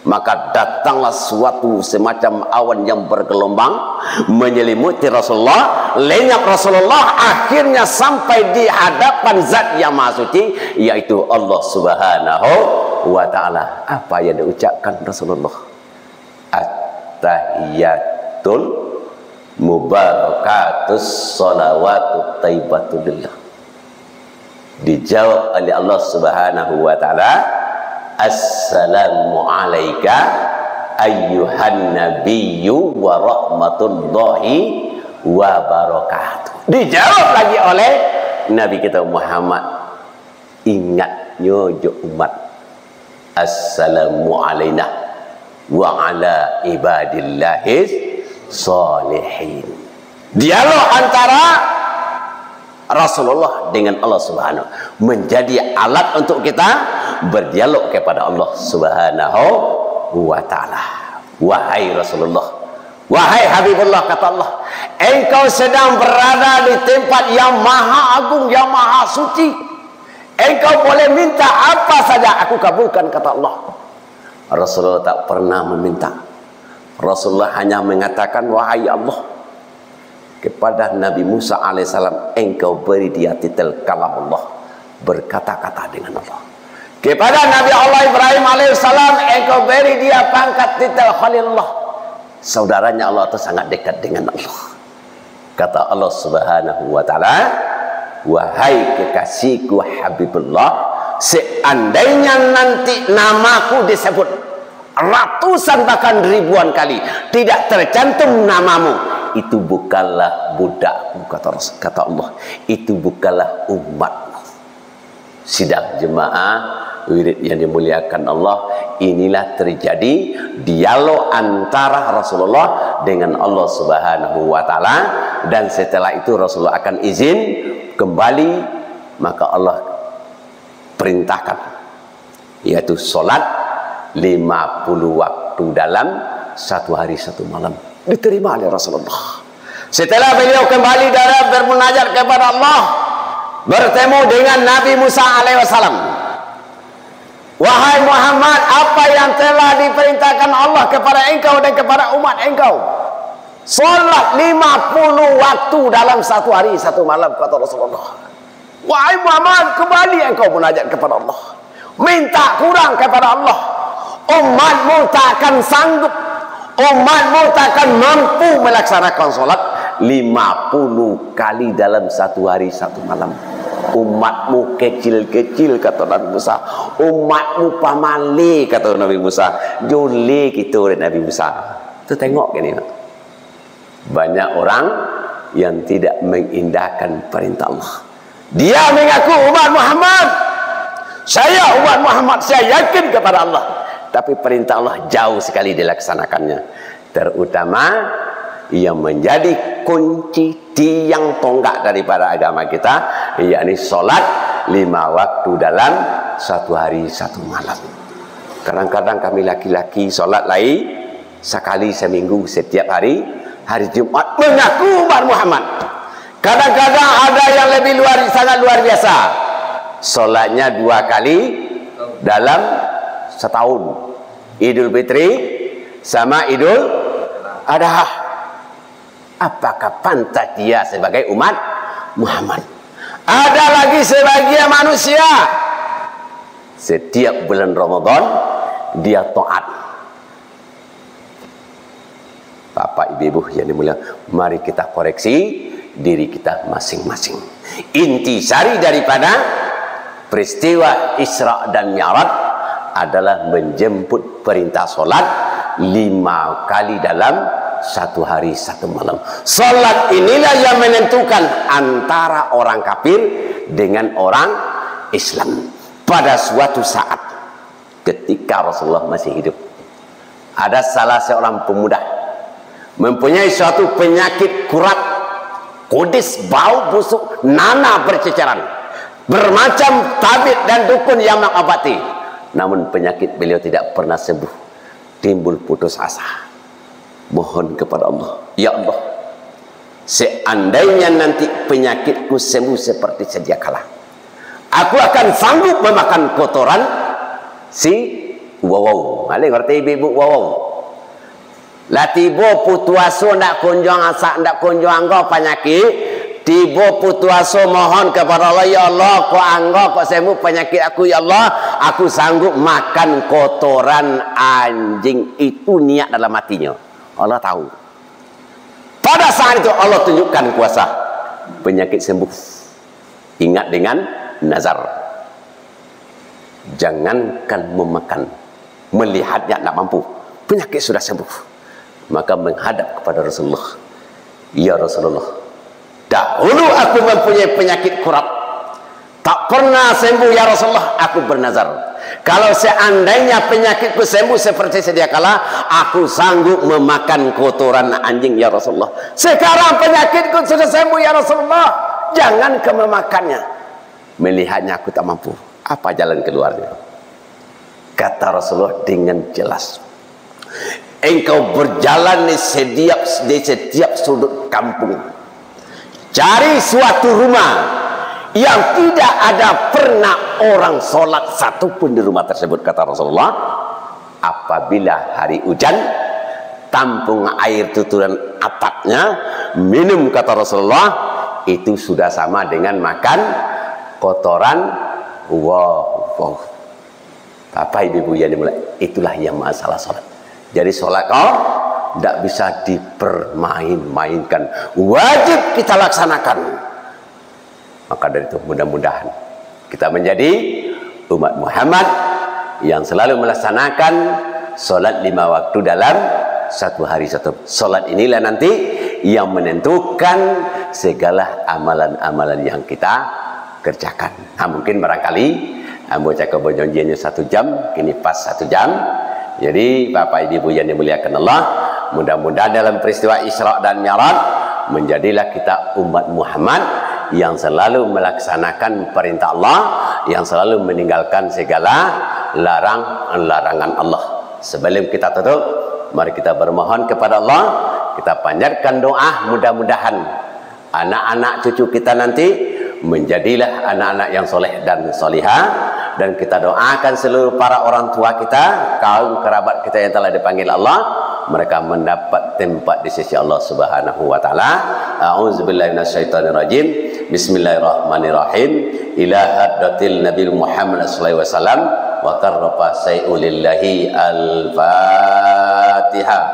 Maka datanglah suatu semacam awan yang bergelombang menyelimuti Rasulullah, lenyap Rasulullah, akhirnya sampai di hadapan Zat yang Maha Suci, yaitu Allah Subhanahu wa Ta'ala. Apa yang diucapkan Rasulullah? At-tahiyatul mubarakatus shalawatut thayyibatulillah. Dijawab oleh Allah Subhanahu wa Ta'ala, "Assalamu alaika ayyuhan nabiyyu wa rahmatullahi wa barakatuh." Dijawab lagi oleh Nabi kita Muhammad, ingatnyo jo umat, "Assalamu alaina wa ala ibadillahis shalihin." Dialog antara Rasulullah dengan Allah Subhanahu, menjadi alat untuk kita berdialog kepada Allah Subhanahu wa Ta'ala. Wahai Rasulullah, wahai Habibullah, kata Allah, "Engkau sedang berada di tempat yang maha agung, yang maha suci. Engkau boleh minta apa saja, aku kabulkan," kata Allah. Rasulullah tak pernah meminta. Rasulullah hanya mengatakan, "Wahai Allah, kepada Nabi Musa alaihissalam, Engkau beri dia titel kalamullah, berkata-kata dengan Allah. Kepada Nabi Allah Ibrahim alaihissalam, Engkau beri dia pangkat titel khalilullah. Saudaranya Allah tu sangat dekat dengan Allah." Kata Allah Subhanahu wa Ta'ala, "Wahai kekasihku Habibullah, seandainya nanti namaku disebut ratusan bahkan ribuan kali, tidak tercantum namamu, itu bukanlah budakku," kata Rasul, kata Allah, "itu bukanlah umatmu." Sidang jemaah, wirid yang dimuliakan Allah, inilah terjadi dialog antara Rasulullah dengan Allah Subhanahu wa Ta'ala, dan setelah itu Rasulullah akan izin kembali, maka Allah perintahkan, yaitu solat lima puluh waktu dalam satu hari satu malam. Diterima oleh Rasulullah. Setelah beliau kembali dari bermunajat kepada Allah, bertemu dengan Nabi Musa alaihi wasallam. "Wahai Muhammad, apa yang telah diperintahkan Allah kepada engkau dan kepada umat engkau? Solat lima puluh waktu dalam satu hari satu malam," kata Rasulullah. "Wahai Muhammad, kembali engkau munajat kepada Allah. Minta kurang kepada Allah. Umatmu tak akan sanggup. Umatmu tak akan mampu melaksanakan solat lima puluh kali dalam satu hari, satu malam." "Umatmu kecil-kecil," kata Nabi Musa. "Umatmu pamale," kata Nabi Musa. "Joleh kito dek Nabi Musa." Tu tengok kini, Pak. Banyak orang yang tidak mengindahkan perintah Allah. Dia mengaku umat Muhammad. "Saya umat Muhammad, saya yakin kepada Allah." Tapi perintah Allah jauh sekali dilaksanakannya. Terutama yang menjadi kunci tiang tonggak daripada agama kita, yakni solat lima waktu dalam satu hari satu malam. Kadang-kadang kami laki-laki solat lai sakali seminggu, setiap hari, hari Jumat, mengaku umat Muhammad. Kadang-kadang ada yang lebih luar, sangat luar biasa. Solatnya dua kali dalam setahun. Idul Fitri sama Idul Adha. Apakah pantas dia sebagai umat Muhammad? Ada lagi sebagian manusia, setiap bulan Ramadan, dia taat. Bapak, ibu-ibu yang dimuliakan, mari kita koreksi diri kita masing-masing. Inti sari daripada peristiwa Isra dan Mi'raj adalah menjemput perintah solat lima kali dalam satu hari satu malam. Solat inilah yang menentukan antara orang kafir dengan orang Islam. Pada suatu saat, ketika Rasulullah masih hidup, ada salah seorang pemuda mempunyai suatu penyakit kurap, kudis, bau busuk, nanah berceceran, bermacam tabib dan dukun yang mengobati. Namun, penyakit beliau tidak pernah sembuh. Timbul putus asa. Mohon kepada Allah, "Ya Allah, seandainya nanti penyakitku sembuh seperti sedia kala, aku akan sanggup memakan kotoran si wawau." Maleh ngarti ibu-ibu wawau? Lah tibo putuaso ndak kunjuang asak, ndak kunjuang anggo panyakik. Tibo putuaso mohon kepada Allah, "Ya Allah, kok anggo, kok sembuh panyakik aku, ya Allah, aku sanggup makan kotoran anjing." Itu niat dalam hatinyo. Allah tahu. Pada saat itu Allah tunjukkan kuasa, penyakit sembuh. Ingat dengan nazar. Jangankan memakan, melihatnya ndak mampu. Penyakit sudah sembuh. Maka menghadap kepada Rasulullah, "Ya Rasulullah, dahulu aku mempunyai penyakit kurap. Tak pernah sembuh, ya Rasulullah, aku bernazar. Kalau seandainya penyakitku sembuh seperti sedia kala, aku sanggup memakan kotoran anjing, ya Rasulullah. Sekarang penyakitku sudah sembuh, ya Rasulullah. Jangankan memakannya, melihatnya aku tak mampu. Apa jalan keluarnya?" Kata Rasulullah dengan jelas, "Engkau berjalan di setiap, di setiap sudut kampung, cari suatu rumah yang tidak ada pernah orang sholat satu pun di rumah tersebut," kata Rasulullah. "Apabila hari hujan, tampung air tuturan atapnya, minum," kata Rasulullah, "itu sudah sama dengan makan kotoran wawau." Bapak, ibu-ibu yang dimuliakan, itulah yang masalah sholat. Jadi, sholat kau ndak bisa dipermain-mainkan. Wajib kita laksanakan. Maka dari itu, mudah-mudahan kita menjadi umat Muhammad yang selalu melaksanakan sholat lima waktu dalam satu hari satu. Sholat inilah nanti yang menentukan segala amalan-amalan yang kita kerjakan. Nah, mungkin barangkali ambo cako bajanjiannyo satu jam, kini pas satu jam. Jadi, Bapak Ibu yang dimuliakan Allah, mudah-mudahan dalam peristiwa Isra dan Mi'raj, menjadilah kita umat Muhammad yang selalu melaksanakan perintah Allah, yang selalu meninggalkan segala larang-larangan Allah. Sebelum kita tutup, mari kita bermohon kepada Allah, kita panjatkan doa, mudah-mudahan anak-anak cucu kita nanti menjadilah anak-anak yang soleh dan solihah, dan kita doakan seluruh para orang tua kita, kaum kerabat kita yang telah dipanggil Allah, mereka mendapat tempat di sisi Allah Subhanahu wa Ta'ala. A'udzubillahi minasyaitonirrajim. Bismillahirrahmanirrahim. Ila hadratil Nabi Muhammad sallallahu alaihi wasallam wa karrafa syai'u lillahi. Al-Fatihah.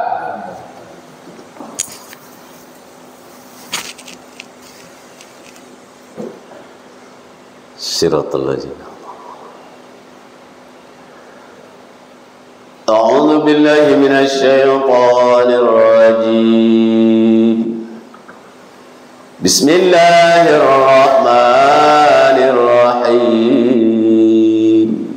Siratal ladzina. A'udzu billahi minasy syaithanir rajim. Bismillahirrahmanirrahim.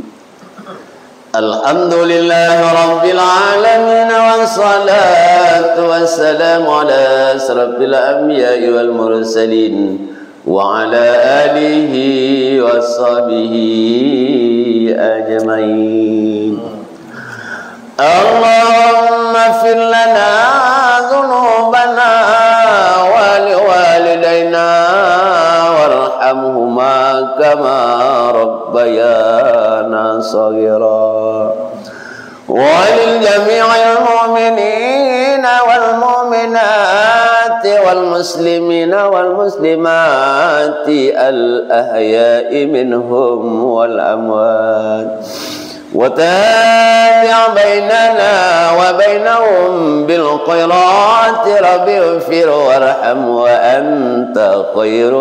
Alhamdulillahirabbil alamin, wassalatu wassalamu ala asyrafil anbiya'i wal mursalin, wa ala alihi wa sahbihi ajmain. Allahumma ighfir lana dzunubana wa liwalidaina warhamhuma kama rabbayana shaghira. Wa المسلمين والمسلمات الأحياء منهم والأموات. وتابع بيننا وبينهم بالخيرات، رب اغفر وارحم وأنت خير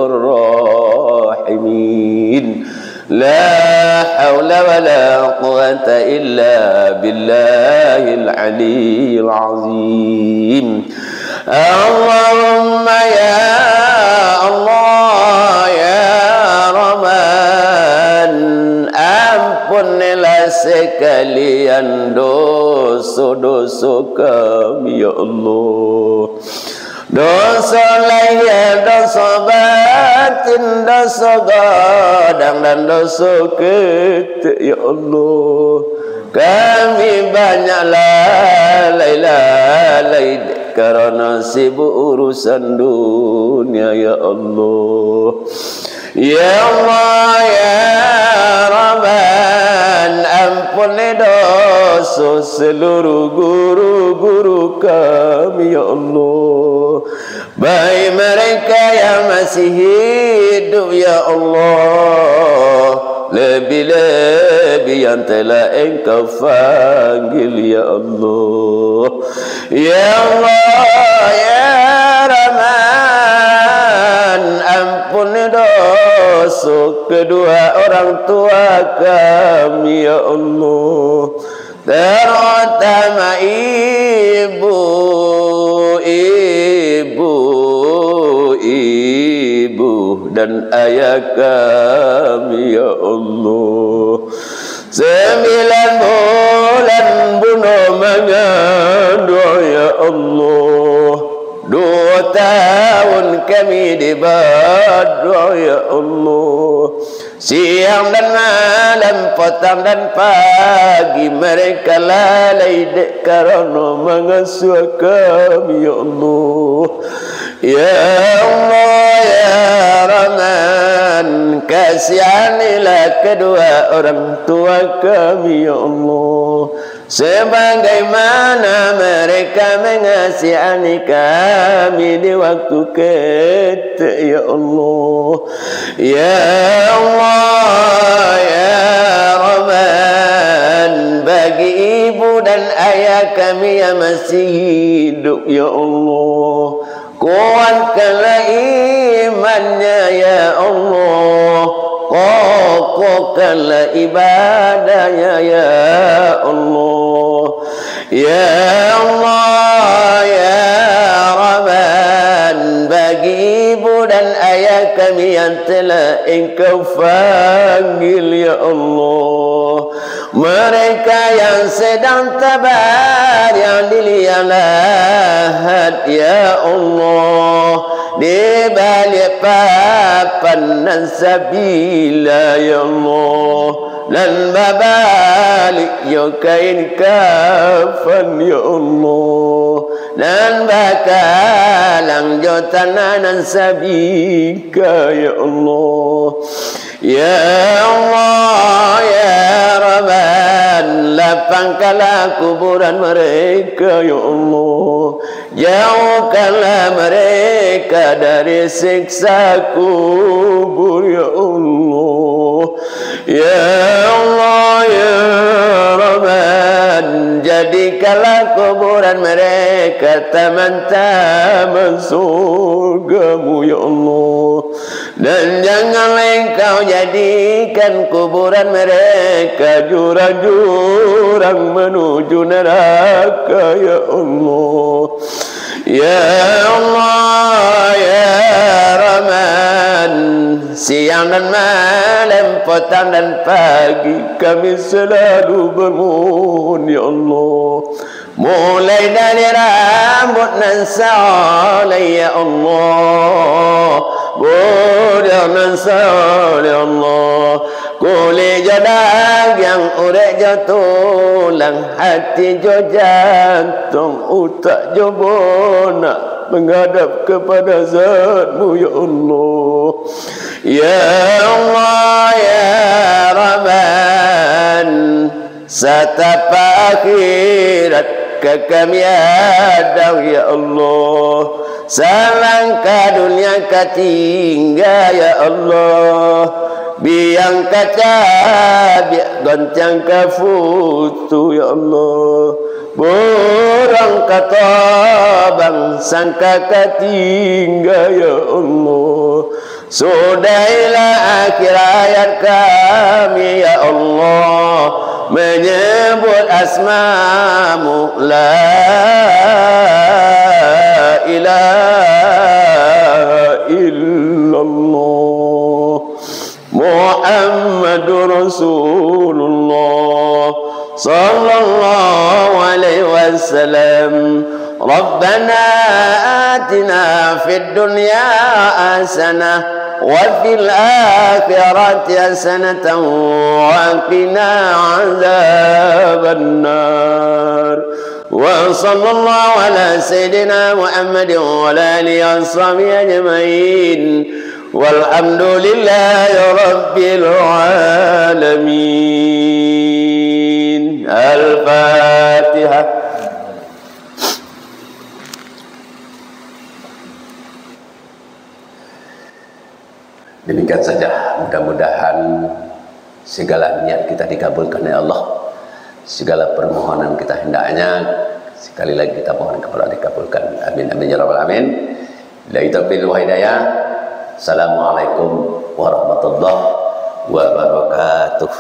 الراحمين. لا حول ولا قوة إلا بالله العلي العظيم. اللهم يا الله يا رحمن, ampunilah sekalian doso-doso kami, ya Allah. Doso lahia, doso batin, doso gadang, dan doso ketek, ya Allah. Kami banyak lalai-lalai dek karano sibuk urusan dunia, ya Allah. Ya Allah, ya Rahman, ampuni doso seluruh guru-guru kami, ya Allah. Baik mereka yang masih hidup, ya Allah, lebih-lebih yang telah Engkau panggil, ya Allah. Ya Allah, ya Rahman, ampuni doso kedua orang tua kami, ya Allah. Terutama ibu, ibu, ibu dan ayah kami, ya Allah. Sembilan bulan buno mangandung, ya Allah. Duo tahun kami di bado, ya Allah. Siang dan malam, potang dan pagi, mereka lalai dek karano mangasuah kami, ya Allah. Ya Allah, ya Rahman, kasihanilah kedua orang tua kami, ya Allah. Sebagaimana mereka mangasihani kami di waktu ketek, ya Allah. Ya Allah, ya Rahman, bagi ibu dan ayah kami yang masih hidup, ya Allah. Kuatkanlah imannya, ya Allah. Kokohkanlah ibadahnya, ya Allah. Ya Allah, ya Rahman, bagi ibu dan ayah kami yang telah Engkau panggil, ya Allah. Mereka yang sedang tabaring di liang lahat, ya Allah, di baliak papan nan sabilah, ya Allah, nan babalik jo kain kafan, ya Allah, nan bakalang jo tanah nan sabingkah, ya Allah. Ya Allah, ya Rahman, lapangkanlah kuburan mereka, ya Allah. Jauhkanlah mereka dari siksa kubur, ya Allah. Ya Allah, ya Rahman, jadikanlah kuburan mereka taman-taman surga-Mu, ya Allah. Dan janganlah Engkau jadikan kuburan mereka jurang-jurang manuju naraka, ya Allah. Ya Allah, ya Rahman, siang dan malam, potang dan pagi, kami selalu bamohon, ya Allah. Mulai dari rambut nan saleh, ya Allah, budak nan saleh, ya Allah, kulik jo dagiang, urek jo tulang, hati jo jantuang, utak jo bonak, manghadap kapada Zat-Mu, ya Allah. Ya Allah, ya Rahman, satapak akhirat ka kami adang, ya Allah. Salangkah dunia ka tingga, ya Allah. Biang ka cabiak, goncang ka futu, ya Allah. Burung ka tobang, sangka ka tingga, ya Allah. Sudahilah akhir hayat kami, ya Allah, menyebut asma-Mu, la ilaha illallah, Muhammadur Rasulullah, sallallahu alaihi wasallam. Rabbana atina fid dunya hasanah, wa fil akhirati hasanatan, wa qina azabannar. Wa sallallahu ala sayyidina Muhammadin wa ala alihi wa sahbihi ajmain. Walhamdulillahi rabbil alamin. Al-Fatihah. Demikian saja, mudah-mudahan segala niat kita dikabulkan, ya Allah. Segala permohonan kita, hendaknya sekali lagi kita mohon kepada Allah dikabulkan. Amin, amin, ya rabbal alamin. Billahi taufiq wal hidayah. Assalamualaikum warahmatullahi wabarakatuh.